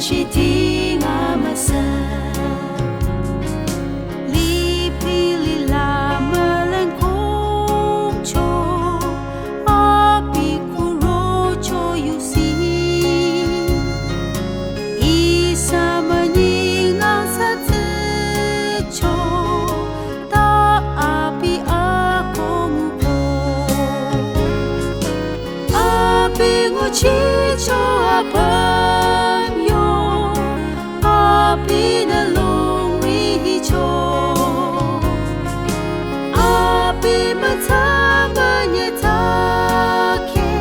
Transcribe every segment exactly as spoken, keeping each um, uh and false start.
Chiti nga müsü. Lipi lila müleng kongcho. Abi kurocho yusi. Ihsa münyi nang sa tsü cho. Ta abi akoh nguko. Abi nguchicho apümyo. Abinü longri hicho. Abi mütsa münyetsa ke.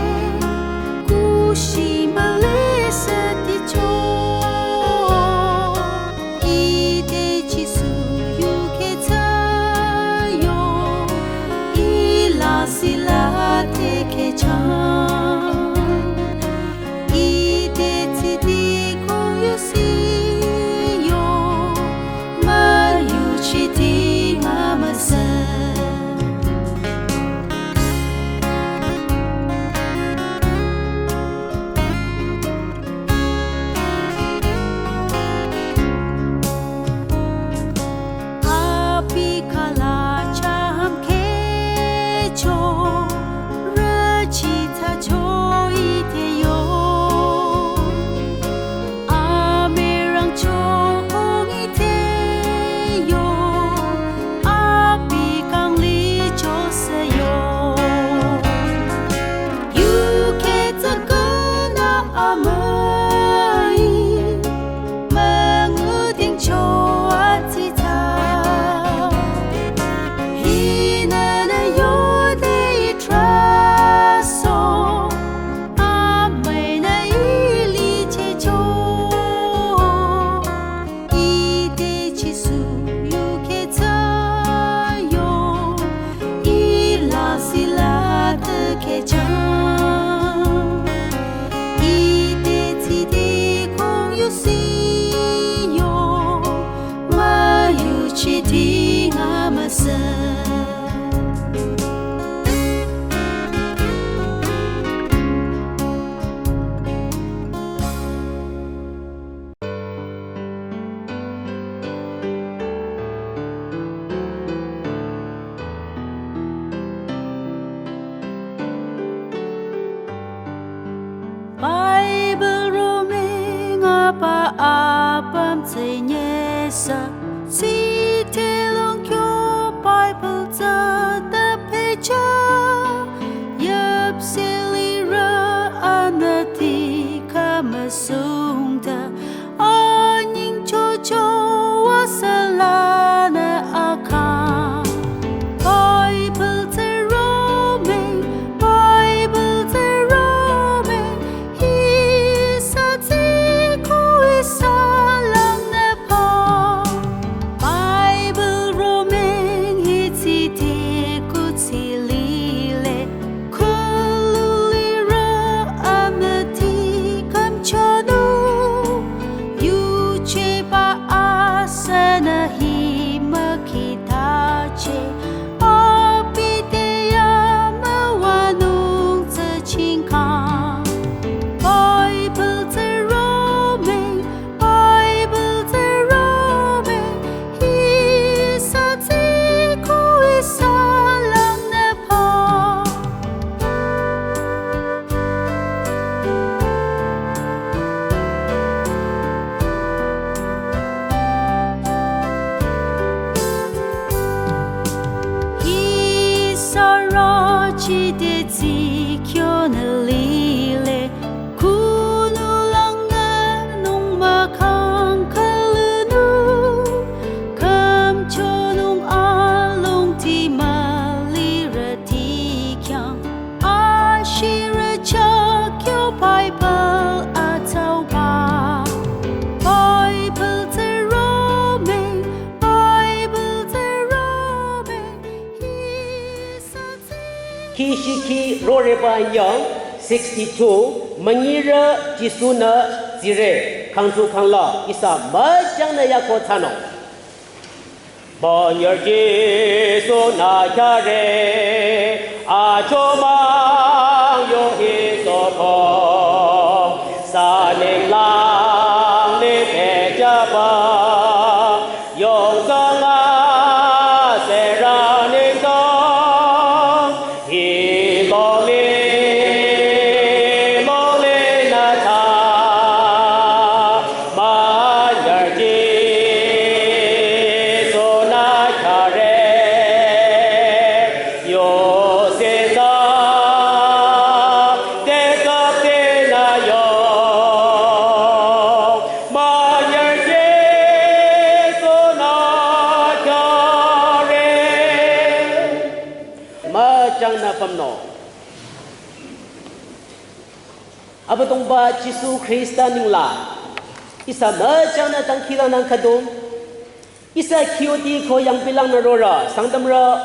Kushi mülesü ticho. Ite Jisu yukheh tsü yo, ila sila te kheh chang. Ite tsiti kong yusi yo, müyuchiti nga müsü. Abi khala chaham khehcho, rüchi thacho ite yo. Amerangcho ong ite yo, abi kangli josü yo. Yukheh tsü künang amüi, müngu dingcho atsitsa. Hinünü yode itrahso, amüinü ilichehcho. Ite Jisu yukheh tsü yo, ila sila te kheh chang. Ite tsiti kong yusi yo, müyuchiti nga müsü. Bible romeng apa apüm tsü nyesa, site longkyo Bible tsü ta pehcha, yüpseh lirü anüti khamüsungta, anyingchocho wüsalanü akang. Bible tsü romeng, Bible tsü romeng, ihsa tsü ko ihsa langnü pa. Bible romeng hi tsite kuthsi lile, khulu lirü amüti kümchonung, yuje ba asünü hi mükhitache, abi te ya müwanung tsü chingkang. Bible tsü romeng, Bible tsü romeng, ihsa tsü ko ihsa langnü pa. Ihsa rüchi te tsikyonü lile, khunu langnü nung mükang khülünung, kümchonung alongti mülirüti khyang, ashirü chakyo Bible atsauba. Bible tsü romeng, Bible tsü romeng, ihsa tsü. Kishiki roreba yang sixty-two, münyirü Jisu-nü tsire, khangtsu khangla ihsa müjangnü yako thsanung. Münyirü Jisu-nü khyare, achomang yo hi soko, sa ninglang No. Abüdongba Jisu Khrista nengla ihsa müchangnü dangkhidangnang khüdu, ihsa khiyoti ko yangpilang nü rorü Sangtamrü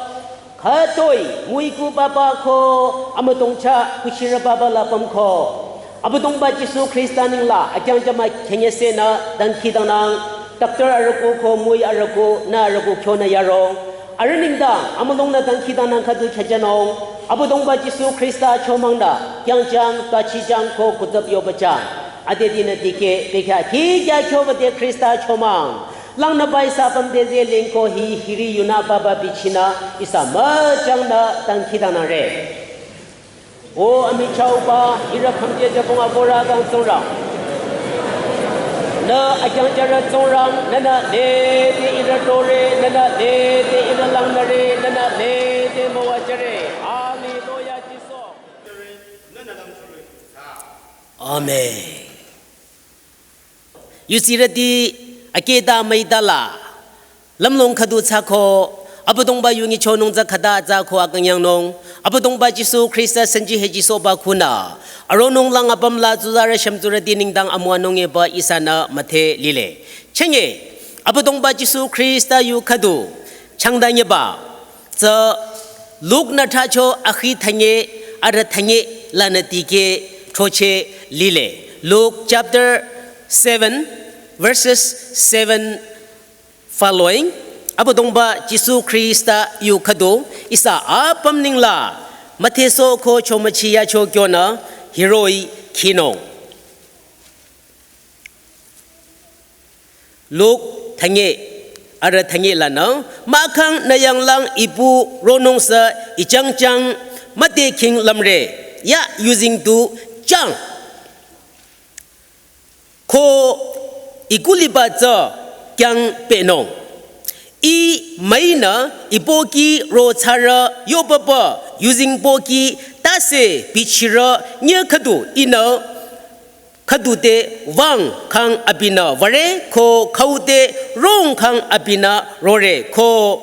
khütoi müiku papa ko amüdong chah kuchirü papa la pümko, Abüdongba Jisu Khrista nengla akyangchama khenyesenü dangkhidangnang, doctor arüku ko müi arüku nü arüku kyonü yaro, arüh nengdang amülungnü dangkhidangnang khüdu khyüjünung. Abüdongba Jisu Khrista chomangnü kyangchang, kachijang ko kutsap yobajang. Adedinü dikeh bekhyah kikya kyobade Khrista chomang langnü bai sapüm deze lingko hi hiri yunü papa bichinü ihsa müchangnü dangkhidangnangre. O amichahba, ihrü khümje jübong akohrü kang Tsingrang. Nü akyangcharü Tsingrang, nünü lede ihrü tore, nünü lede ihrü langnüre, nünü lede müwajüre. Hallelujah, Jisu. Amen. Yutsirüti akehta müitala lümlong khüdu thsako, Abüdongba yu nyichonung tsü khüta tsü ko akangyangnung, Abüdongba Jisu Khrista sanji heji sohba khunü aronung lang apüm la tsuzarü shümtsurüti nengdang amüwanung eba ihsanü müdhe lile. Chenge, Abüdongba Jisu Khrista yu khüdu changdanyeba tsü Luk nü thracho akhi thanye arüh thanye lanü dikeh throcheh lile. Luke chapter seven, verses seven following. Abüdongba Jisu Khrista yu khüdu ihsa apüm nengla müdhesoh ko chomüchi yacho kyonü hiroh-i khinung. Luk thanye arüh thanye lanü, mahkhang nü yanglang ipu ronungsü ichangchang müdhekhing lümre, ya yuzeng tu chang. Ko ikuliba tsü kyangpehnung. I müinü ipohki ro thsarü yopapa yuzeng pohki tase bichirü nye khüdu ihnü khüdu te wüng khang abinü würe ko khüu te rong khang abinü rore ko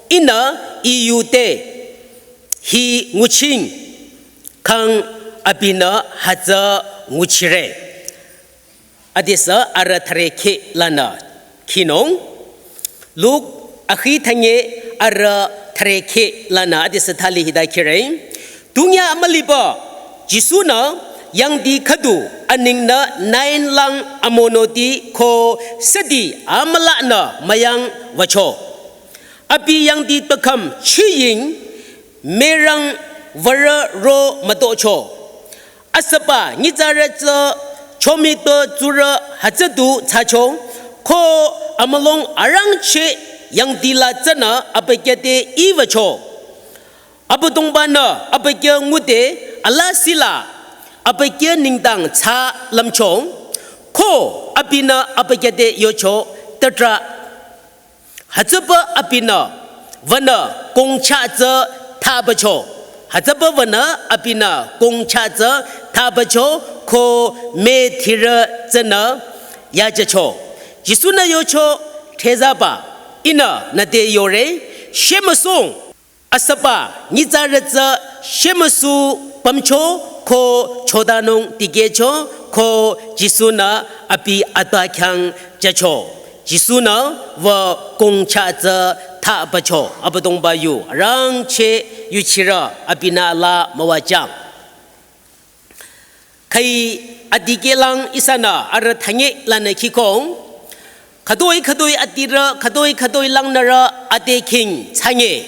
ihnü I yu te hi nguching khang abinü hütsü nguchire. Adesü arüh thürekheh lanü khinung. Luk akhi thanye arüh thürekheh lanü adesü thali hita khire. Tunya amüliba Jisu-nü yangdi khüdu aningnü Nain lang amonoti ko südi amülanü müyang wücho. Abi yangdi tpükhüm chiying merang würü ro mütocho. Asüba nyitsarü tsü chomitpü tsurü hütsüdu thsacho, ko amülung arangcheh yangdila tsünü abükyü te iwücho. Abüdongba-nü abükyü ngude alasila abükyü nengdang thsa lümcho, ko abinü abükyü te yocho, tatra. Hütsüpü abinü wünü kongcha tsü thapücho. Hütsüpü wünü abinü kongcha tsü thapücho ko müthirü tsünü yajücho. Jisu-nü yocho, thezaba, ihnü nüte yore, shemüsung. Asüba nyitsarü tsü shemüsu pümcho ko chodanung tikehcho ko Jisu-nü abi atwa khyang jücho. Jisu-nü wü kongcha tsü thapücho. Abüdongba yu arangcheh yuchirü abinü la müwajang. Khüi adikehlang ihsanü arüh thanye lanü khikong. Khütoi khütoi adirü, khütoi khütoi langnürü ade khing thsanye.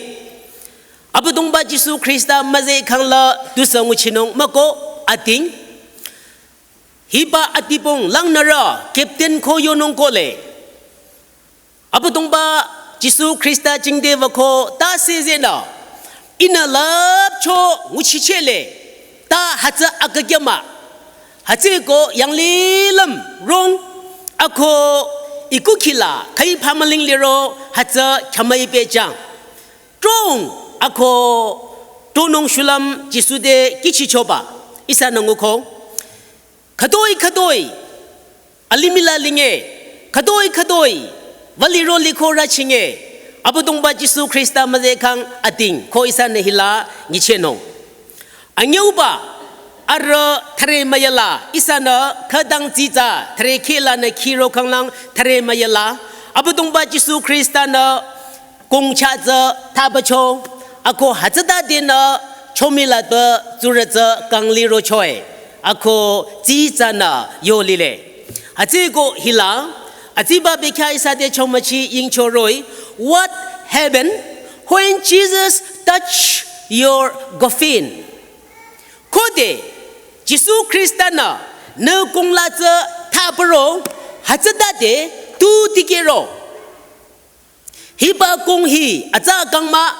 Abüdongba Jisu Khrista müzeh khangla tusü nguchinung müko ading. Hiba adibong langnürü captain ko yonung kohle. Abüdongba Jisu Khrista jingte wüko tase zehnü, ihnü lüpcho nguchichehle, ta hütsü akükyü mah. Hütsüeko yanglilüm rong, ako ikukhila khüi phamüling liro hütsü khyamüi pehjang. Trong ako tronung shulüm Jisu te kihchichoba, ihsanü nguko. Khütoi khütoi alimih la linge, khütoi khütoi wüliro liko rüchinge, Abüdongba Jisu Khrista müzeh khang ading ko ihsanü hila nyichehnung. Anyüuba, arüh thare müyala, ihsanü khütang tsitsa, thare khila nü khiro khanglang thare müyala, Abüdongba Jisu Khrista nü kongcha tsü thabacho, ako hütsüta denü chomila tü tsurü tsü kang lirochoe, ako tsitsa nü yo lile. Hütsüeko hila, hütsüba bekhyah ihsa te chomachi yingchoroi, what happened when Jesus touched your coffin? Khode, Jisu Khrista nü, nü kongla tsü thaparo, hütsüta de, tu dikehro. Hiba kong hi, atsa kangma,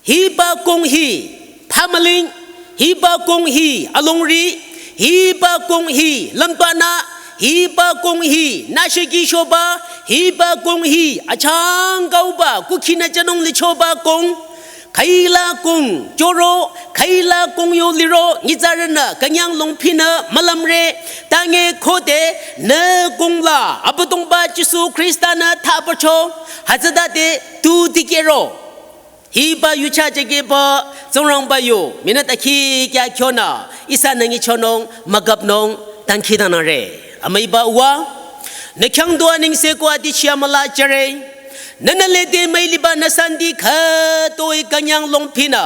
hiba kong hi, pamaling, hiba kong hi, alongri, hiba kong hi, lambana, hiba kong hi, nashiki shoba, hiba kong hi, achang kauba, kukhina janung lichoba kong, Khaila kong choro, khaila kong yo liro, nyitsarünü, künyang longphinü, mülamre, tange khode, nü kongla, Abüdongba Jisu Khrista nü thabacho, hütsüta de, tu dikehro. Hiba yucha jekeba, Tsingrangba yu, minute akhi kya khyonü, ihsanü nyichonung, mükapnung, tangkhi dangnangre. Amüiba uwa, nü khyang dua ningse ko adi chia müla jüre. Nünü lede müi liba nü santi khütoi künyang longphinü.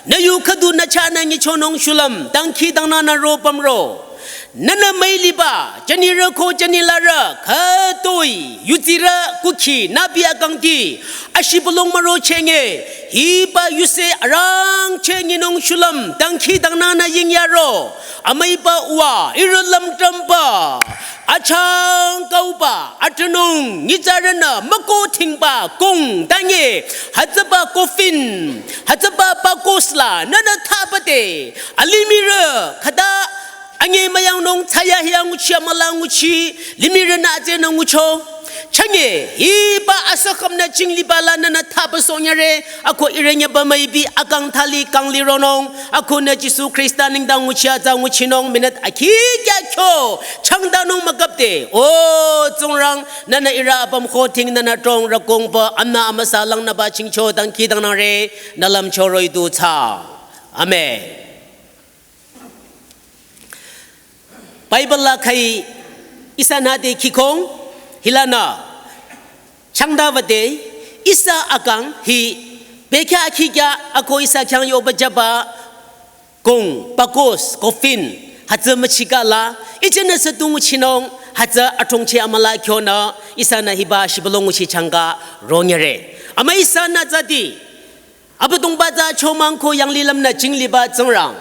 Nü yu khüdu nü chahnü nyichonung shulüm, tangkhi dangnangnü ro pamro. Nünü müi liba, jünirü ko jünilarü, khütoi, yutsirü, kukhi, nübi akangti, ashibülung müro chenge, hiba yuse arangcheh nyinung shulüm, tangkhi dangnangnü yingyaro. Amüiba uwa, ihrü lümtrümba, achang kauba, atünung, nyitsarünü, müko thingba, kong, tange, hütsüba coffin, hütsüba bakos la, nünü thabade, alimirü, khüta, ange müyangnung, tsaya hiya nguchi, amüla nguchi, limirünü atsünü ngucho. Chanye, hiba asakhamnü chingliba la nünü thabasonyare, ako ihrü nyeba müibi akang thali kang lironung, ako nü Jisu Khrista nengdang nguchi atsa nguchinung minute akhi kya kyo, changdanung mükapde, o Tsingrang, nünü ihrü apüm khoting nünü trong rakongba, amna amüsa langnüba chingcho tangkhi dangnangre, nü lümchoroi du tsa. Amen. Bible la khai ihsanü de khikong, hilanü, changda vade, ihsa akang hi, bekhyah khikya ako ihsa khyang yoba jüba, kong, bakos, coffin, hütsü müchikala, ichenü sütung nguchinung, hütsü athrongcheh amüla khyonü, ihsanü hiba shibülung nguchi changka, ronyare. Ama ihsanü zati, Abüdongba tsü chomang ko yanglilümnü chingliba Tsingrang.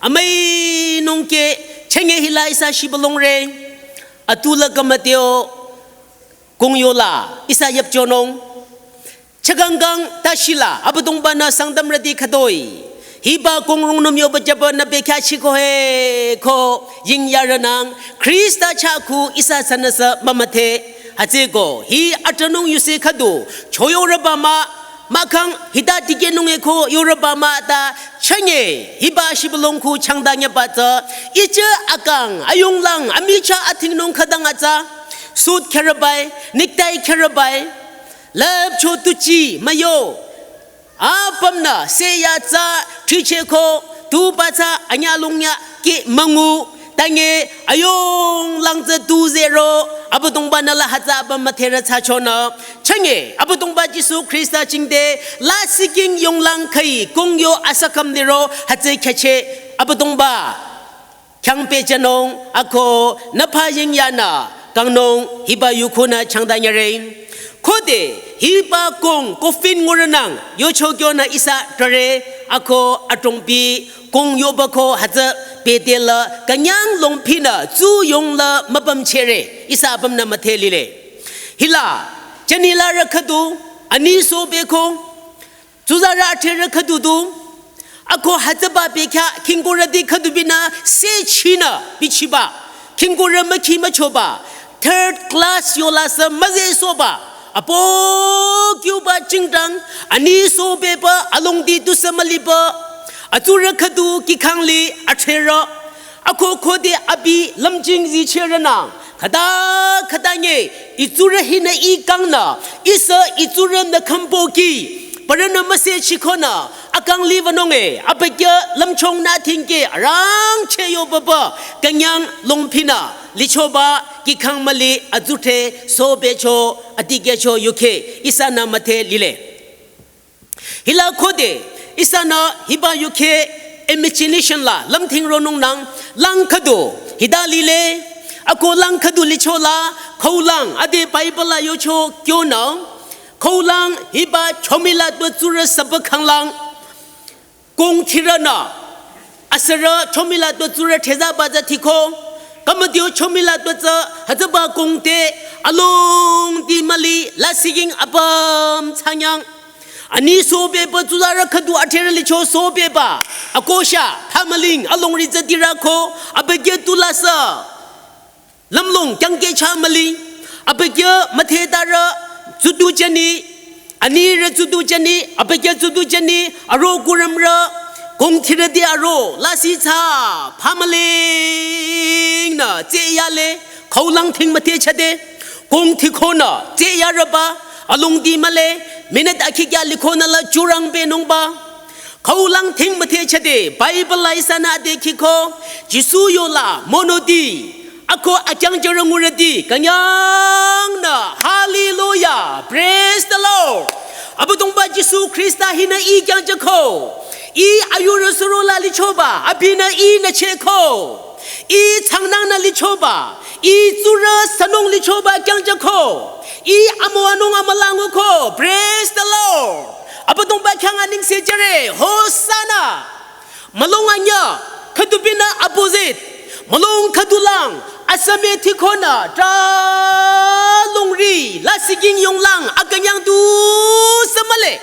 Amüi nungke chenge hila ihsa shibülungre. Atula kamateo kong yola ihsa yüpchonung. Chaganggang tashila Abüdongba nü Sangtamrüti khütoi. Hiba kong rungnüm yoba jüba nü bekhyah chiko he ko yingyarünang. Khrista chah khu ihsa sünüsü mümüdhe. Hütsüeko hi atünung yuse khüdu. Choyorüba mah Mahkhang hita dikehnung eko yorüba mah ta chünye hiba shibülung khu changdanyüba tsü, ichü akang, ayunglang, amichah athingnung khütang atsa, suit khyürübai, necktie khyürübai, lüpcho tuchi müyo, apümnü seya tsü, thricheko, tuba tsü, anyalungya ke müngu, tange ayunglang tsü tu zero, Abüdongba nü la hütsüba müdherü thsachonü. Chünye, Abüdongba Jisu Khrista jingte, lasihking yunglang khüi, kongyo asükhüm liro, hütsü khyücheh, Abüdongba. Khyang pehjünung, ako, nüpha yingyanü, kangnung, hiba yukhunü changdanyüre. Khode, hiba kong, coffin ngurünang, yocho kyonü ihsa trüre, ako, adrongpi, kong yoba ko hütsü pete la künyang longpinü tsu yong la müpümchehre, ihsa apümnü müdhe lile. Hila, jünila rü khüdu, ani sobeko, tsuzarü athrerü khüdu du, ako hütsüba bekhyah khingkurüti khüdubinü sechinü bichiba, khingkurü mükhi müchoba, third class yola sü müzehsohba, apo kyuba jingdang, ani sobeba alongdi tusü müliba, atsurü khüdu kikhang li athrerü, ako khode abi lümjing zichehrünang, khüta khüta nye, itsurü hinü ikangnü, ihsa itsurü nü khümpoki, Parünü müseh chikonü, akang liwünung e, abükyü lümchung nü thingke, arangcheh yo baba, künyang longphinü, lichoba, kihkhang müli, azuthe, sobecho, adikehcho, yuke, ihsanü müdhe lile. Hila khode, ihsanü hiba yuke, imagination la, lümthing ronung nang, lang khüdu, hita lile, ako lang khüdu licho la, khaulang, ade Bible la yocho, kyonü, khaulang, hiba chomila tu tsurü sabü khanglang, kong thirünü, asürü chomila tu tsurü theza baza thiko, kamadio chomila tu tsa, hütsüba kong te, alongdi müli, lasih king apüm thsanyang. Ani sobeba tsularü khüdu atherü licho sobeba, akosha, phamüling, alongri tsü dirako, abükyü tu lasü. Lümlong, kyangke cha müli, abükyü müdhe tarü, tsudu jani, anirü tsudu jani, abükyü tsudu jani, aro kurümrü, kong thirüti aro, lasih tsa, phamüling nü, tse yale, khaulang thing müdhe chade, kong thikonü, tse yarüba, alongdi mühle, minute akhikya likonü la churang benungba. Khaulang thing müdhe chade, Bible la ihsanü ade khiko, Jisu yola, monoti, ako akyang jürü ngurüti, künyangnü, hallelujah, praise the Lord. Abüdongba Jisu Khrista hinü ih kyang jüko, ih ayurü suro la lichoba, abinü ihnü cheko, ih changnangnü lichoba, ih tsurü sünung lichoba kyang jüko, ih amüwanung amülanguko, praise the Lord. Abüdongba khyang anengse jüre, Hosanna. Mülung anyü, khüdu binü opposite. Mülung khüdulang, asüme thikonü, tra longri, lasih king yonglang, akünyang tu sü mühle.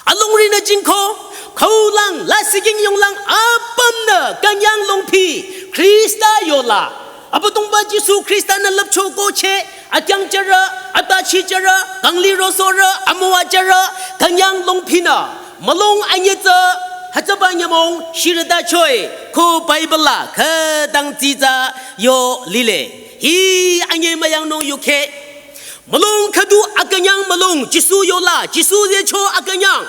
Alongrinü jingko, khaulang, lasih king yonglang, apümnü, künyang longphi, Khrista yola. Abüdongba Jisu Khrista nü lüpcho koche, akyang jürü, atachi jürü, kangli rosorü, amüwa jürü, künyang longphinü. Mülung anyü tsü, hütsüba nyümong, shirüta choi, ko Bible la, khütang tsitsa, yo lile. Hi anyü müyangnung yuke. Mülung khüdu akünyang mülung, Jisu yola, Jisu zecho akünyang.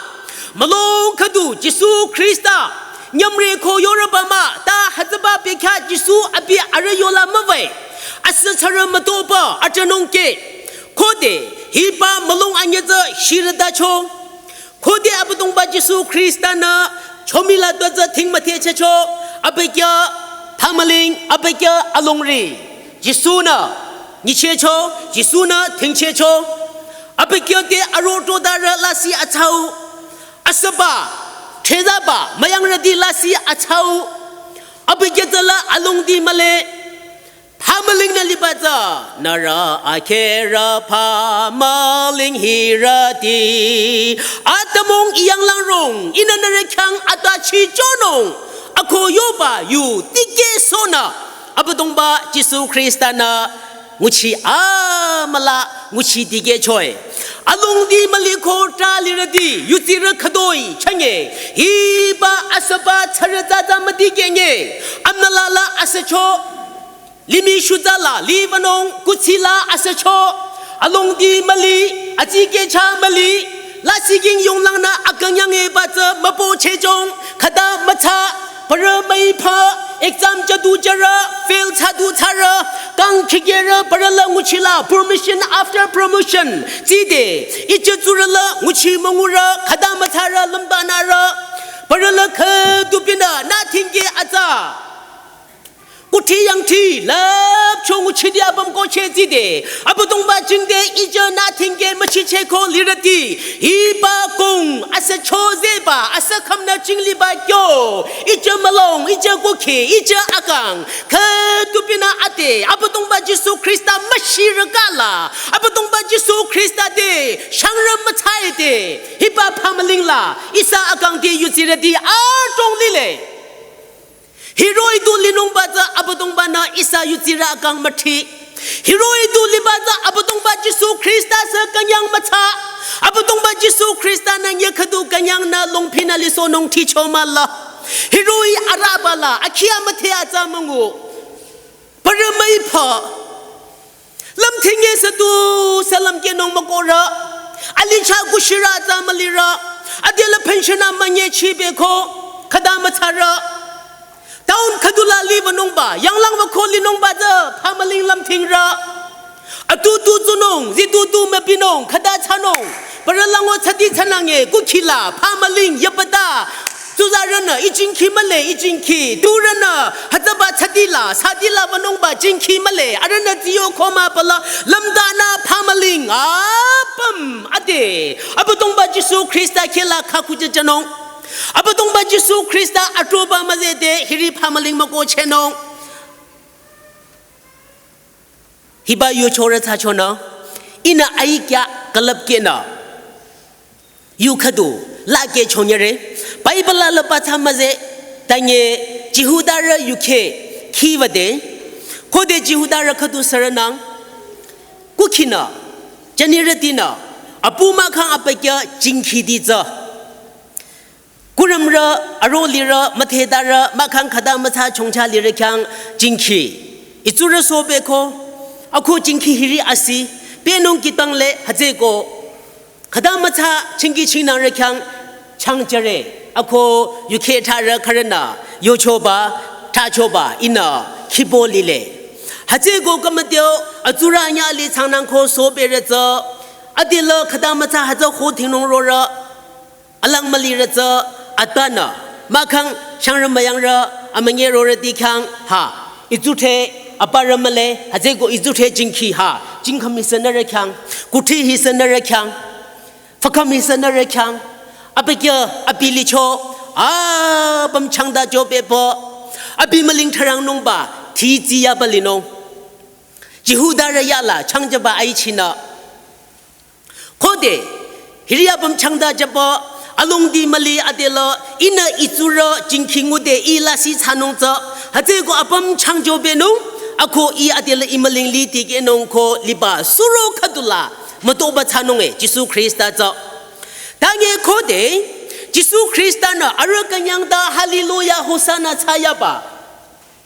Mülung khüdu, Jisu Khrista, nyümre ko yorüba mah, ta hütsüba bekhyah Jisu abi arüh yola müwü. Asü tsarü mütoba, atünung ke. Khode, hiba mülung anyü tsü shirüta cho. Khode Abüdongba Jisu Khrista nü, chomila tu tsü thing müdhe checho, abükyü, phamüling, abükyü, alongri. Jisu nü, nyichehcho, Jisu nü, thingchehcho. Abükyü te aro todarü lasih atsau. Asüba, thezaba, müyangrüti lasih atsau. Abükyü tsüla alongdi mühle. Phamüling nü liba tsü, nührü akerü phamüling hirüti. Atümung iyanglangrong, ihnü nührü khyang atachi chonung. Ako yoba yu tikehsohnü. Abüdongba Jisu Khrista nü nguchi amüla nguchi dikehchoi. Alongdi müli ko tra lirüti, yutsirü khütoi chünye. Hiba asüba tsarü tsatsa müdikehnye. Amnalala asücho. Limih shutsala, liwünung, kuthsila, asücho, alongdi müli, atsikecha müli, lasih king yonglangnü akünyang eba tsü müpochehjong, khüta mütsa, parü müipha, exam jüdu jürü, fail thsadu thsarü, kang khikerü, parü la nguchila, promotion after promotion, tside, ije tsurü la nguchi müngurü, khüta mütsarü lümbanarü, parü la khüdu binü, nü thingke atsa. Kuthi yangthi, lüpcho nguchidi apüm kocheh tside. Abüdongba jingte ije nü thingke müchicheh ko lirüti. Hiba kong, asücho zeba, asükhümnü jingliba kyo. Ije mülung, ije kukhi, ije akang. Khüdu binü ate, Abüdongba Jisu Khrista müshirükala. Abüdongba Jisu Khrista te, shangrü mütsaide. Hiba phamüling la, ihsa akang te yutsirüti adrong lile. Hiroh-i tu linungba tsü Abüdongba-nü ihsa yutsirü akang müthi. Hiroh-i tu liba tsü Abüdongba Jisu Khrista sü künyang mütsa. Abüdongba Jisu Khrista-nü nyüh khüdu künyangnü longphinü lisohnung thicho müla. Hiroh-i arüba la, akhi amüdhe atsa müngu. Parü müipha. Lümthingye sütu sü lümkehnung mükohrü. Alicha kushira tsü mülirü. Adela pension amünye chibeko. Khüta mütsarü. Town khüdula liba nungba, yanglang wüko linungba tsü, phamüling lümthingrü. Atutu tsunung, zitutu mübinung, khüta thsanung. Paralango tsati thsanange, kukhila, phamüling, yapata. Tsuzarünü, ijingkhi mühle, ijingkhi. Turünü, hütsüba tsatila, satila wünungba, jingkhi mühle. Arünü tiyo khoma pala, lümdanü, phamüling, apüm, ade. Abüdongba Jisu Khrista khehla khakuja thsanung. Abüdongba Jisu Khrista atroba müzehde hiri phamüling mükohchehnung. Hiba yuchorü thsachonü. Ihnü aikya külüpkehnü. Yu khüdu, lakeh chonyere. Bible la lüpatsa müzeh. Tanye Jihudarü yukheh. Khiwüde. Khode Jihudarü khüdu sürünang. Kukhinü. Janirütinü. Apu mahkhang apakya jingkhidi tsü. Kurümrü, arolirü, müthedarü, mahkhang khüta mütsa chongcha lirü khyang jingkhi. Itsurü sobeko, ako jingkhi hiri asi, pehnung kitangle hütsüko. Khüta mütsa chingki chingnangrü khyang changjüre, ako yukheh tharü khürünü, yuchoba, thsachoba, ihnü, khibo lile. Hütsüko kamateo, atsurü anyüh li tsangnangko soberü tsü, adela khüta mütsa hütsü ho thingnung rorü, alang mülirü tsü atanü, mahkhang shangrü müyangrü, amünye rorüti khyang ha. Itsuthe, aparü mühle, hütsüko itsuthe jingkhi ha. Jingkham hisünürü khyang, kuthri hisünürü khyang, fükham hisünürü khyang. Apakya, abi licho, apüm changda jobepü. Abi müling tharangnungba, thitsi yaba linung. Jihudarü yala, changjüba aichinü. Khode, hiri apüm changda jüpü, alongdi müli adela, ihnü itsurü jingkhi ngude ih lasih thsanung tsü, hütsüko apüm changjobenung, ako ih adela ih müling liti kehnung ko liba suro khüdula, mütoba thsanung e, Jisu Khrista tsü. Tanye khode, Jisu Khrista-nü arüh künyangda hallelujah hosanna thsayaba.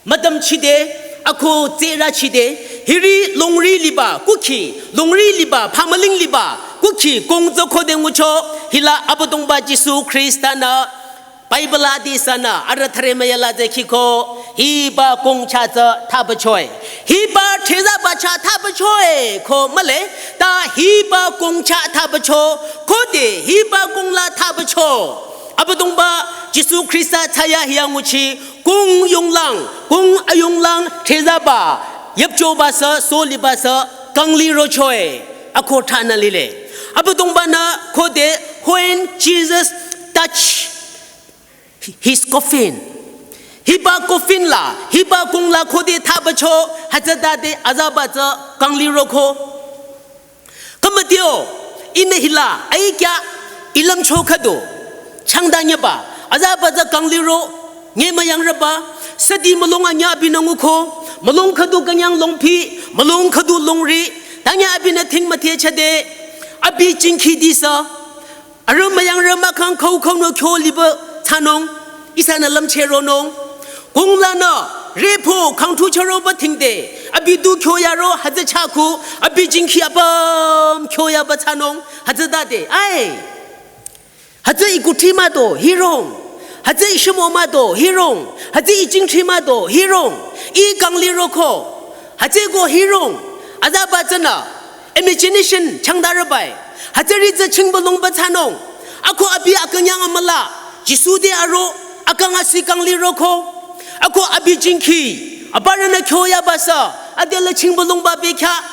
Müdüm chide, ako tsürü chide, hiri longri liba, kukhi, longri liba, phamüling liba, kukhi, kong tsü khode ngucho, hila Abüdongba Jisu Khrista-nü, Bible adisünü, arüh thare müyala tsü khiko, hiba kong chah tsü thaba choi. Hiba thezaba chah thaba choi, ko mühle, ta hiba kong chah thaba cho, khode hiba kong la thaba cho. Abüdongba Jisu Khrista thsayahiya nguchi, kong yonglang, kong ayonglang, thezaba, yüpchoba sü, soliba sü, kangli rochoi, ako thsanü lile. Abüdongba-nü khode, when Jesus touch his coffin. Hiba coffin la, hiba kong la khode thaba cho, hütsütade azaba tsü kangli roko. Kamateo, ihnü hila, aikya, ih lümcho khüdu, changda nyüba, azaba tsü kangli ro, nye müyangrüba, südi mülung anyüh abinü nguko, mülung khüdu künyang longpi, mülung khüdu longri, tanye abinü thing müthe chade, abi jingkhi disa, arüh müyangrü mahkhang khau khau nü kyo liba thsanung, ihsanü lümcheh ronung. Kong lanü, repo, khangthu chüroba thingde, abi du kyo yaro, hütsü chah khu, abi jingkhi apüm kyo yaba thsanung, hütsütade, ai. Hütsü ih kuthri mado, hirong. Hütsü ih shimo mado, hirong. Hütsü ih jingthri mado, hirong. Ih kangli roko. Hütsüko hirong. Azaba tsünü. Imagination changdarübai. Hütsüri tsü chingba longba thsanung. Ako abi akünyang amüla. Jisu te aro akang asi kangli roko. Ako abi jingkhi. Aparünü kyo yaba sü. Adela chingba longba bekhyah.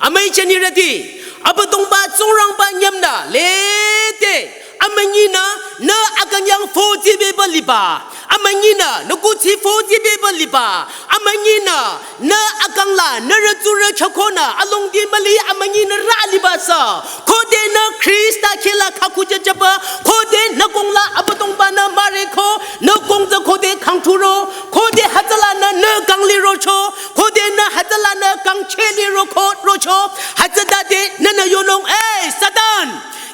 Amüi jünirüti. Abüdongba Tsingrangba nyümnü. Lede. Amünyinü, nü akünyang foti beba liba. Amünyinü, nü kuthsi foti beba liba. Amünyinü, nü akang la, nü rütsurü chükonü, alongdi müli amünyinü rü liba sü. Khode nü Khrista khehla khakujü jüba. Khode nü kong la Abüdongba-nü müreko, nü kong tsü khode khangthuro. Khode hütsülanü nü kangli rocho. Khode nü hütsülanü kangcheh li roko, rocho. Hütsütade nünü yonung, ei, Satan.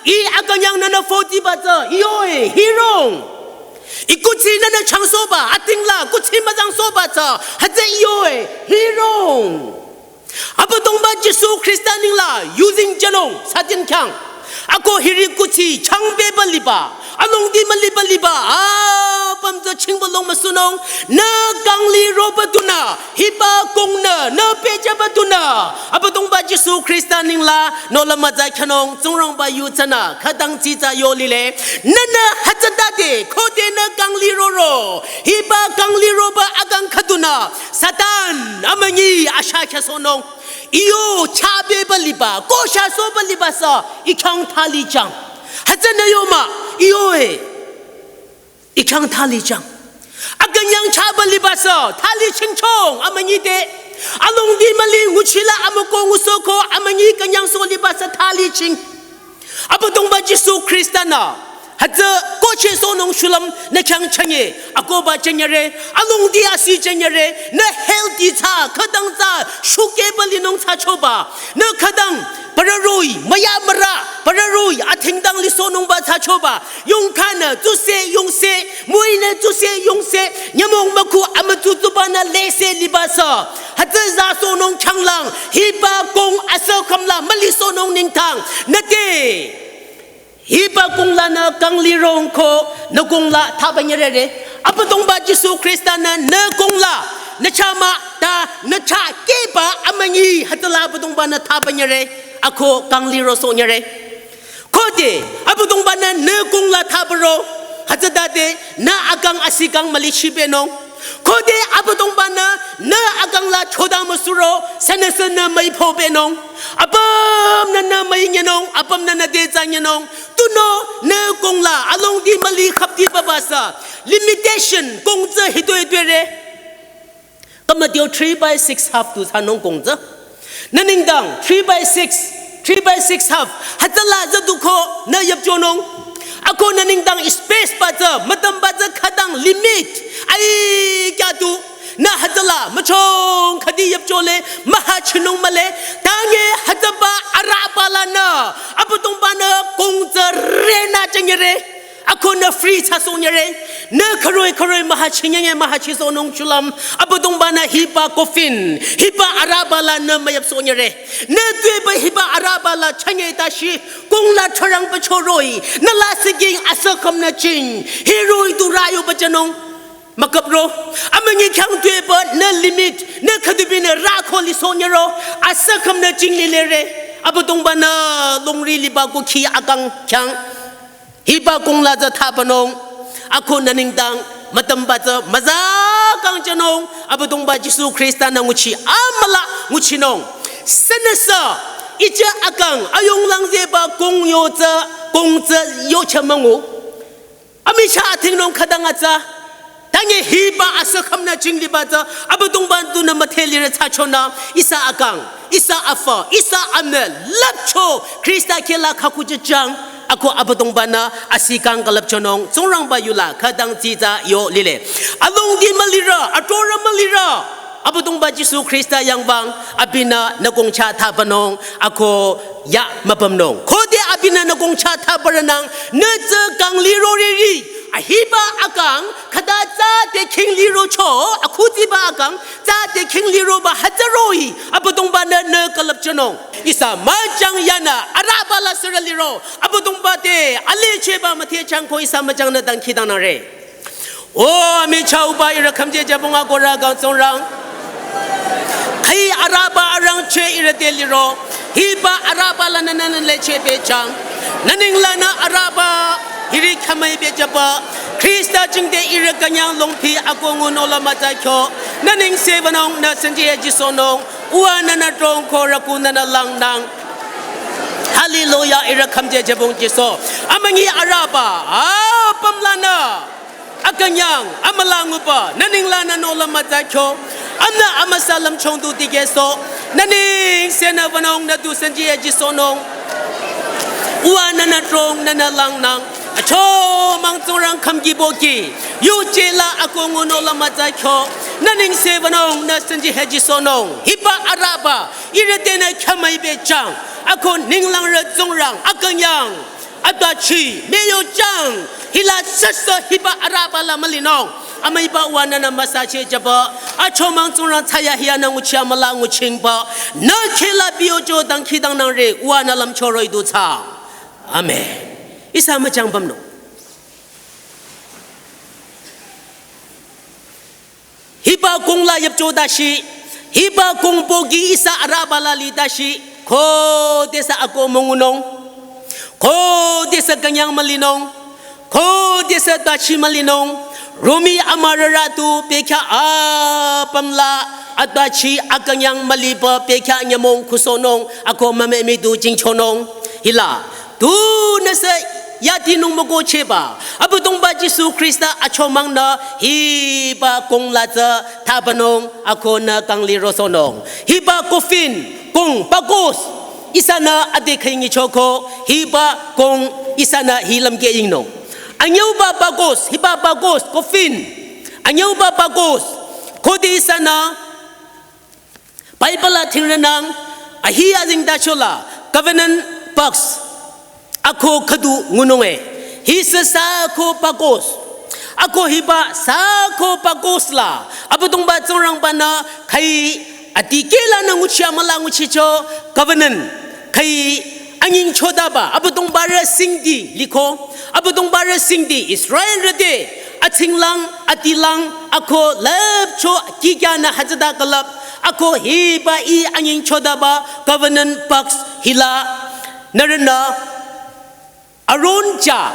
Ih akünyang nünü fotiba tsü, iyoe, hirong. Ih kuthsi nünü changsohba, atingla, kuthsi müzangsohba tsü, hütsü iyoe, hirong. Abüdongba Jisu Khrista ningla, using jünung, Satan khyang. Ako hiri kuthsi changpeba liba, alongdi müliba liba, apüm tsü chingba long müsünung, nü kang liroba tunü, hiba kongnü, nü pehjüba tunü, Abüdongba Jisu Khrista ninglang, nohlüm mütsa khyünung, Tsingrangba yu tsünü, khütang tsitsa yo lile, nünü hütsütade, khode nü kang liroro, hiba kang liroba akang khüdunü, Satan, amünyi asha khyüsohnung. Iyo chapeba liba, ko shasohba liba sü, i khyang thali chang. Hütsünü yo mah, iyo e, i khyang thali chang. Akünyang chaba liba sü, thali chingchong, amünyi te. Alongdi müli nguchila amüko ngusohko, amünyi künyangsoh liba sü thali ching. Abüdongba Jisu Khrista-nü, hütsü kohchehsohnung shulüm nü khyang chünye, akohba chünyere, alongdi asi chünyere, nü healthy thsa, khütang thsa, shukeba linung thsachoba, nü khütang, parü roh-i, müya mürü, parü roh-i, athingdang lisohnungba thsachoba, yongkhanü, tsuse, yongse, müinü, tsuse, yongse, nyümong mükhu, amütsutsubanü, lese, liba sü, hütsü zasohnung khyanglang, hiba kong asükhümla, mülisohnung ningtang, nüte. Hiba konglanü kang lirong ko nü kongla thaba nyerere. Abüdongba Jisu Khrista-nü nü kongla, nü chah mah ta nü chah keba amünyi hütsüla Abüdongba-nü thaba nyere. Ako kang lirosoh nyere. Khode Abüdongba-nü nü kongla thabaro. Hütsütade nü akang asi kang mülichipehnung. Khode Abüdongba-nü nü akang la choda müsuro, sünüsünü müiphopehnung. Apümnü nü müinyenung, apümnü nü detsanyenung. Tunüo nü kongla, alongdi müli khapti babasü. Limitation, kong tsü hitoi hitoi re. Kamatio three by six half tu thsanung kong tsü. Nü nengdang three by six, three by six half. Hütsüla züduko nü yüpchonung. Ako nü nengdang space ba tsü, mütüm ba tsü khütang limit. Ai, kya tu. Nü hütsüla, müchong khüdi yüpchole, mühachinung mühle. Tanye hütsüba arübalanü, Abüdongba-nü kong tsü renü chünyere. Ako nü free thsasoh nyere, nü khüroi khüroi mühachi nyenye mühachisohnung shulüm, Abüdongba-nü hiba coffin, hiba arübalanü müyüpsoh nyere. Nü tuepü hiba arübala chünye tashi, kongla chorang pü choroi, nü lasih king asükhümnü ching, hiroi tu rayo pü chanung, mükapro, amünyi khyang tuepü nü limit, nü khüdubinü rako lisoh nyero, asükhümnü ching lilere, Abüdongba-nü longri liba kukhi akang khyang. Hiba kongla tsü thabanung, ako nü nengdang, mütüm ba tsü, müza kang chanung, Abüdongba Jisu Khrista-nü nguchi, amüla nguchinung. Sünüsü, ije akang, ayonglang zeba kong yo tsü, kong tsü yo cha müngu. Amichah athingnung khütang atsa, Tanye hiba asükhümnü ching liba tsü, Abüdongba tunü müdhe lire thsachonü, ihsa akang, ihsa afü, ihsa amü, lüpcho, Khrista kehla khakhuchüchang, ako Abüdongba-nü asi kang külüpchonung, Tsingrangba yula, khütang tsitsa yo lile. Alongdi mülirü, atorü mülirü, Abüdongba Jisu Khrista yangwang, abinü nü kong chah thabanung, ako ya müpümnung. Khode abinü nü kong chah thabarünang, nü tsü kang liroriri, ahiba akang, khüta tsü te king lirocho, akhudiba akang, tsü te king liroba hütsüroh-i, Abüdongba-nü nü külüpchonung. Ihsa müchang yanü, arübala sürü liro, Abüdongba te, alicheba müdhechang ko ihsa müchangnü dangkhidangnangre. O, amichah uba ihrü khümje jübong akohrü kang Tsingrang. Khüi arüba arangcheh ihrü te liro. Hiba arübalanü nünü lecheh pehjüng. Nü nenglanü arüba hiri khümüi pehjüba. Khrista jingte ihrü künyang longpi ako ngunung la mütsa kyo. Nü nengse wünung nü sanji ejisohnung. Uwa nünü trong ko rüku nünü langnang. Hallelujah, ihrü khümje jübong Jisu. Amünyi arüba, apümlanü. Akünyang, amüla nguba, nü nenglanü nohlüm mütsa kyo, amnü amüsa lümchung du dikehsoh, nü nengsenü wünung nü du sanji ejisohnung. Uwa nünü trong nünü langnang, achomang Tsingrang khümki boki, yuje la ako ngunung la mütsa kyo, nü nengse wünung nü sanji ejisohnung, hiba arüba, ihrü tenü khümüi pehjüng, ako ninglang re Tsingrang, akünyang. Atbachi, müyojüng, hila süsü hiba arübala mülinung. Amüiba uwa nünü müsacheh jüba. Achomang Tsingrang thsayahiya nü nguchi amüla nguchingba. Nü kehla biyojo dangkhidangnangre uwa nü lümcho roh-i du thsa. Amen. Ihsa müchang pümnung. Hiba kong la yüpcho dashi, hiba kong pohki ihsa arüba la li dashi, khodesü ako müngunung, khodesü künyang mülinung, khodesü dachi mülinung, romi amürarü tu pekya apüm la, adachi akünyang müliba pekya nyümong kusohnung, ako mümemi tu jingchonung. Hila, tunüsü yadinung mükohchehba, Abüdongba Jisu Khrista achomang nü hiba kong la tsü thabanung, ako nü kangli rosohnung. Hiba coffin, kong, Patmos, ihsanü ade khaingi choko, hiba kong ihsanü hi lümkeh yingnung. Anyüuba Patmos, hiba Patmos, coffin, anyüuba Patmos, khode ihsanü Bible la thingrenang, ahi azengtacho la, covenant box, ako khüdu ngunung e. Hi sü sako Patmos. Ako hiba sako Patmos la, Abüdongba Tsingrangba nü khai adikeh la nü nguchi amüla nguchicho covenant. Khai anyingchodaba, Abüdongbarü singdi liko, Abüdongbarü singdi Israelrü te, atsinglang, adilang, ako lüpcho kikya nü hütsüta külüp, ako hiba ih anyingchodaba covenant box hila, nührünü Aaron chah,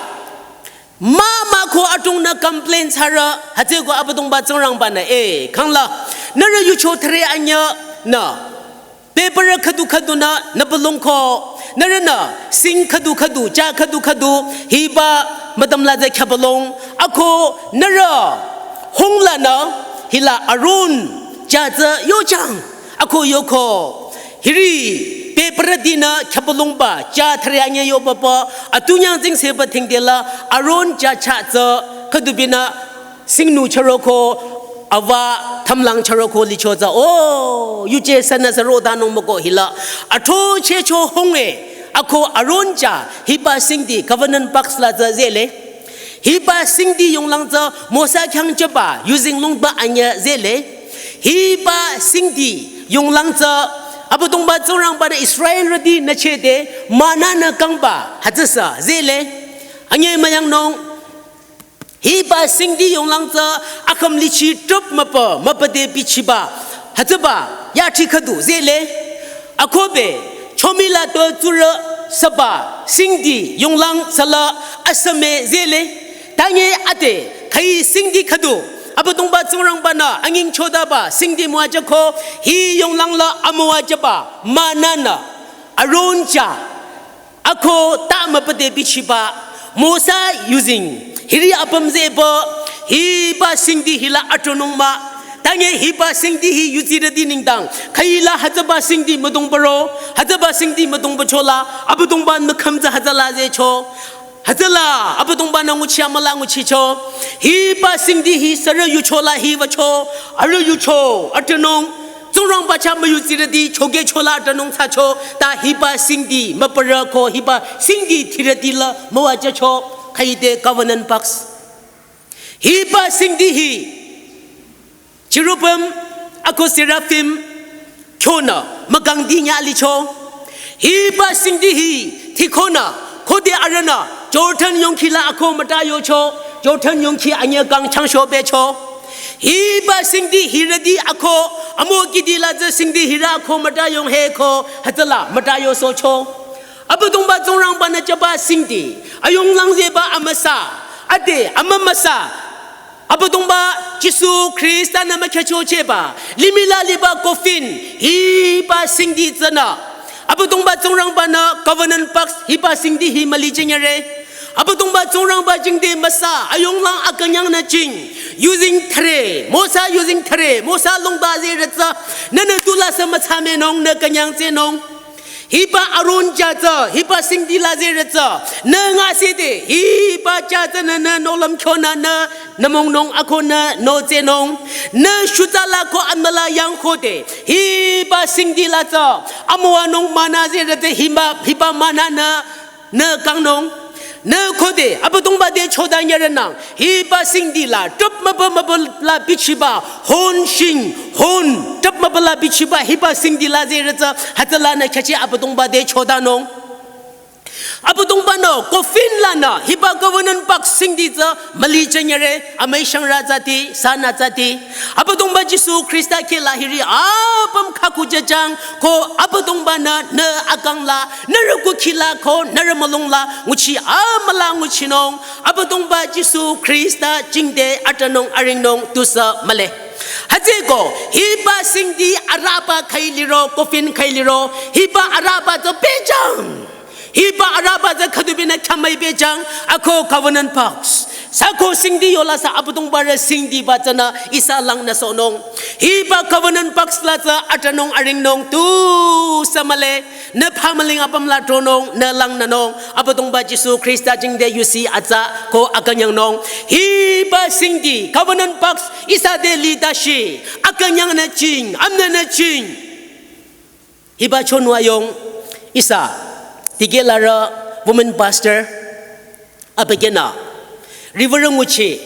mama ko adrong nü complain thsarü, hütsüko Abüdongba Tsingrangba nü, eh, khangla, nührü yucho thüre anyüh nü, paper khüdu khüdu nü, nü pülung ko, nührünü, sing khüdu khüdu, chah khüdu khüdu, hiba müdüm la tsü khyapülung, ako nührü, hung la nü, hila Aaron, chah tsü yochang, ako yoko, hiri, paper dinü khyapülungba, chah thüre anyüh yoba pü, atunyang zingseba thingde la, Aaron chah chah tsü, khüdu binü, singnu chüroko, awa, thamlang chüroko licho tsü, o, yuje sünü sü rodanung müko hila, athrochehcho hung e, ako Aaron chah, hiba singdi, covenant box la tsü zehle. Hiba singdi yonglang tsü Mosa khyang jüba, yuzeng lungba anyüh zehle. Hiba singdi yonglang tsü Abüdongba Tsingrangba nü Israelrüti nü chehde manna nü kangba hütsüsü zehle. Anyemüyangnung hiba singdi yonglang tsü akhümlichi trup müpü, müpü te bichiba hütsüba yati khüdu zehle. Akohbe, chomila to tsurü süba, singdi, yonglang sala, asüme zehle. Tanye ate, khai singdi khüdu, Abüdongba Tsingrangba nü, anyingchodaba, singdi müwajüko, hi yonglang la amüwajüba, manna nü, Aaron chah, ako ta müpü te bichiba, Mosa yuzeng, hiri apüm zehba, hiba singdi hila atronung mah, tanye hiba singdi hi yuzirüti nengdang, khüila hütsüba singdi müdongba ro, hütsüba singdi müdongbacho la, Abüdongba nü khümtsü hütsüla zehcho, hütsüla, Abüdongba nü nguchi amüla nguchicho, hiba singdi hi sürü yucho la hi wücho, arüh yucho, atronung, Tsingrangba chah müyuzirüti chokehcho la atronung thsacho, ta hiba singdi müpürü ko hiba singdi thirüti la müwajücho, khüide covenant box. Hiba singdi hi, cherubim, ako seraphim, khyonü, mükangdi nyüh licho. Hiba singdi hi, thikhonü, khode arühnü, Jordan yongkhi la ako müta yocho, Jordan yongkhi anyüh kang changcho becho. Hiba singdi hirüti ako, amokihdi la tsü singdi hirü ako müta yongheko, hütsüla müta yosohcho. Abüdongba Tsingrangba nü jüba singdi, ayonglang zehba amüsa, ade amümüsa, Abüdongba Jisu Khrista nü mükhyüchochehba, limih la liba coffin, hiba singdi tsünü. Abüdongba Tsingrangba nü covenant box, hiba singdi hi müli jingere. Abüdongba Tsingrangba jingte müsa, ayonglang akünyang nü jing. Yuzeng thüre, Mosa yuzeng thüre, Mosa longba zehrü tsü, nünü tu la sü mütsamenung, nü künyang tsehnung. Hiba Aaron chah tsü, hiba singdi la zehrü tsü, nü ngasede, hiba chah tsünü nü nohlüm khyonü nü, nü mongnung ako nü nohchehnung, nü shutsa la ko amüla yangkhode, hiba singdi la tsü, amüwanung manna zehrü tsü hiba, hiba manna nü, nü kangnung, nü khode, Abüdongba te choda nyürenang, hiba singdi la, trup müpü müpü la bichiba, hon shing, hon, trup müpü la bichiba, hiba singdi la zehrü tsü, hütsüla nü khyücheh Abüdongba te chodanung. Abüdongba-nü coffin lanü hiba covenant box singdi tsü müli jünyere, amüi shangrü tsüti, sanü tsüti. Abüdongba Jisu Khrista kehla hiri apüm khakujüjang ko Abüdongba-nü nü akang la, nührü kukhi la ko nührü mülung la nguchi amüla nguchinung. Abüdongba Jisu Khrista jingte atranung aringnung tusü mühle. Hütsüeko hiba singdi araba khüi liro, coffin khüi liro, hiba araba tsü pehjüng. Hiba araba tsü khüdubinü khyamüi pehjüng, ako covenant box. Sü ko singdi yola sü Abüdongba-rü singdiba tsünü ihsa langnüsohnung. Hiba covenant box la tsü atranung aringnung tusü mühle. Nü phamüling apüm la tronung, nü langnünung. Abüdongba Jisu Khrista jingte yusi atsa ko akünyangnung. Hiba singdi covenant box ihsa te litashi, akünyangnü jing, amnünü jing. Hiba chonwa yong ihsa, dikelarü woman pastor, abükyünü, riwürü nguchi,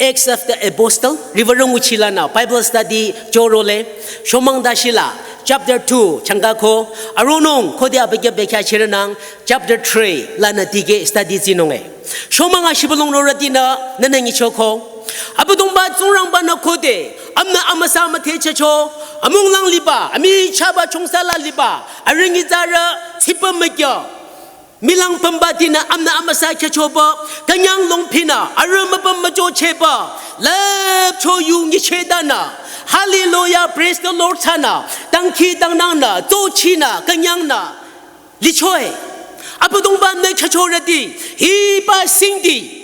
Acts of the Apostle, riwürü nguchi lanü Bible study jorole, shomang dashila, chapter two, changka ko, aronung, khode abükyü bekhyah chirenang, chapter three, lanü dikeh study tsinunge. Shomang ashibülung rorütinü, nünü nyichoko. Abüdongba Tsingrangba-nü khode, amnü amüsa müthehchehcho, amunglang liba, amichahba chongsa la liba, arüh nyitsarü, tsipü mükyü. Milang pümbatinü amnü amüsa khyüchoba, künyang longphinü, arüh müpüm müjochehba, lüpcho yu nyichehtanü. Hallelujah, praise the Lord thsanü, dangkhidangnangnü, tsochinü, künyangnü. Lichoe, Abüdongba-nü khyüchorüti, hiba singdi.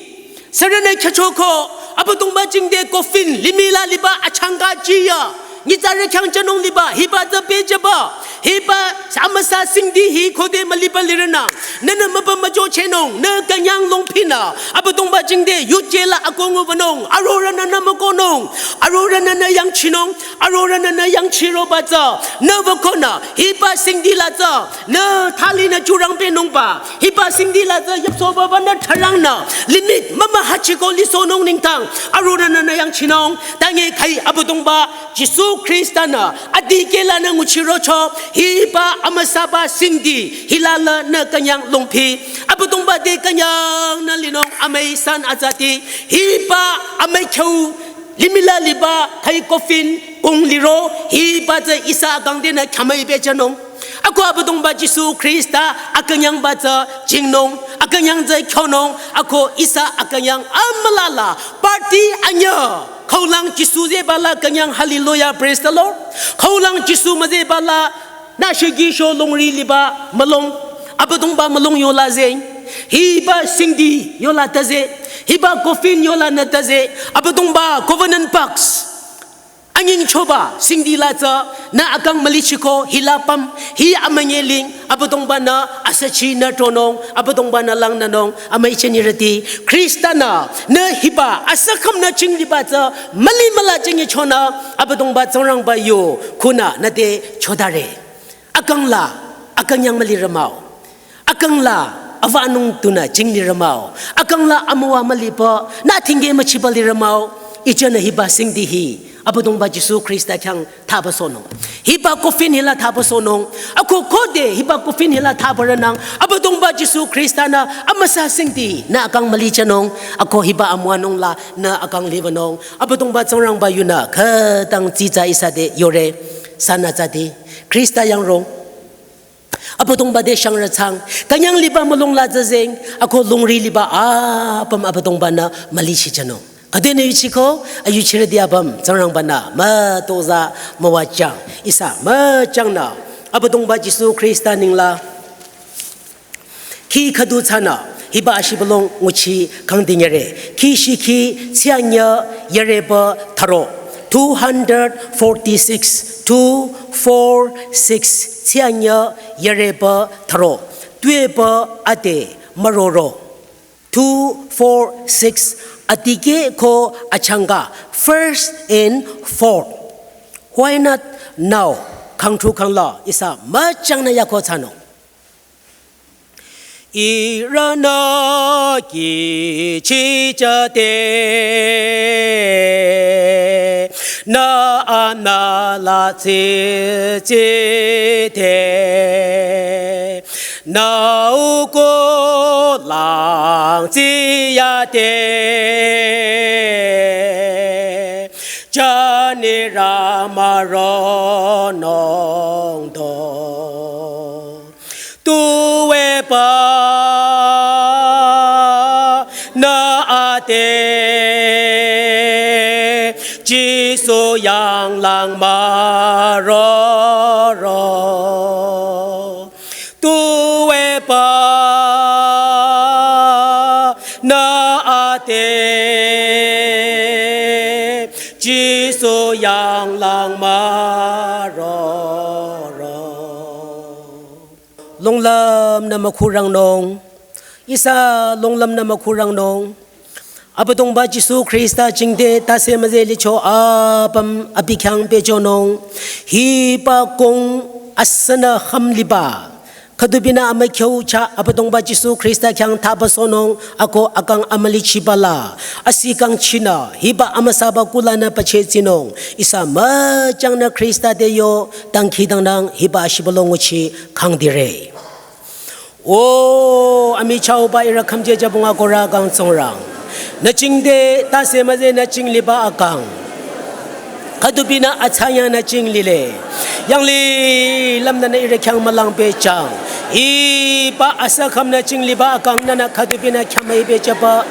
Sürünü khyüchoko, Abüdongba jingte coffin, limih la liba achangka jiya. Nyitsarü khyang jünung liba, hiba tsü pehjüba. Hiba amüsa singdi hi khode müliba lirünü. Nünü müpüm müjochehnung, nü künyang longphinü. Abüdongba jingte yuje la akongu wünung, arorüh nünü mükohnung, arorüh nünü yangchinung, arorüh nünü yangchiroba tsü, nü wükonü, hiba singdi la tsü, nü thalinü jurang pehnungba, hiba singdi la tsü yapsohba banü tharangnü, limih mümühachiko lisohnung nengdang, arorüh nünü yangchinung, tange khüi Abüdongba, Jisu Khrista-nü, adikeh lanü nguchirocho, hiba amüsaba singdi, hila lanü künyang longphi, Abüdongba te künyangnü linung amüi san atsati, hiba amüi khyau, limih la liba khüi coffin kung liro, hiba tsü ihsa akang tenü khyamüi pehjünung. Ako Abüdongba Jisu Khrista akünyangba tsü jingnung, akünyang tsü khyonung, ako ihsa akünyang amüla la, party anyüh, khaulang Jisu zehba la künyang, hallelujah, praise the Lord. Khaulang Jisu müzehba la, nü shüki sho longri liba mülung, Abüdongba mülung yola zeh, hiba singdi yola tazeh, hiba coffin yola nü tazeh, Abüdongba covenant box. Anyingchoba singdi la tsü, nü akang mülichiko, hila püm, hi amünyeling, Abüdongba-nü asüchinü tronung, Abüdongba-nü langnünung, amüi jünirüti, Khrista-nü, nü hiba, asükhümnü jing liba tsü, müli müla jüngichonü, Abüdongba Tsingrangba yu, khunü, nü te chodare. Akang la, akünyang mülirü mah-o. Akang la, awanung tunü jinglirü mah-o. Akang la, amüwa mülipü, nü thingke müchipü lirü mah-o. Ijünü hiba singdi hi, Abüdongba Jisu Khrista khyang thaba sohnung. Hiba coffin hila thaba sohnung. Ako khode hiba coffin hila thabarünang. Abüdongba Jisu Khrista-nü amüsa singdi nü akang mülijünung. Ako hiba amüwanung la nü akang liwünung. Abüdongba Tsingrangba yunü khütang tsitsa ihsa te yore. Sanü tsati. Khrista yangrong. Abüdongba te shangrü thsang, künyang liba mülung la tsü zeng, ako longri liba apüm Abüdongba-nü mülichijünung. Khüdenü yuchiko, ayuchirüti apüm, Tsingrangba-nü, mütozah, müwajang, ihsa, müjangnü, Abüdongba Jisu Khrista nengla, khi khüdu thsanü, hiba ashibülung nguchi kangdinyere, khi shikhi, tsianyü, yürüpü, tharo, two hundred forty-six, two four six, tsianyü, yürüpü, tharo, tuepü, ade, müroro, two four six, adikeh ko achangka, first and fourth. Why not now? Khangthu khangla, ihsa, müjangnü yako thsanung. Ihrünü kihchijüde, nü anüla tsitside, nü uko Ang tsiyade jani ramaronungdo. Tuepü nü ade Jisu yanglang maroro. Tuepü nü ade Jisu yanglang maroro. Longlüm nü mükhurangnung, ihsa longlüm nü mükhurangnung. Abüdongba Jisu Khrista jingte tase müzeh licho apüm abi khyang pehjünung. Hiba kong asünü hümliba khüdubinü amükhyu chah Abüdongba Jisu Khrista khyang thaba sohnung ako akang amülichiba la. Asi kangchinü hiba amüsaba kulanü pacheh tsinung. Ihsa müchangnü Khrista te yo dangkhidangnang hiba shibülung nguchi khangdire. O amichahba ihrü khümje jübong akohrü kang Tsingrang. Nü jingte tase müzeh nü jing liba akang khüdubinü athsangya nü jing lile. Yanglilüm nünü ihrü khyang mülang pehjüng. Hiba asa khümnü jing liba akang nünü khüdubinü khyang müi pehjüba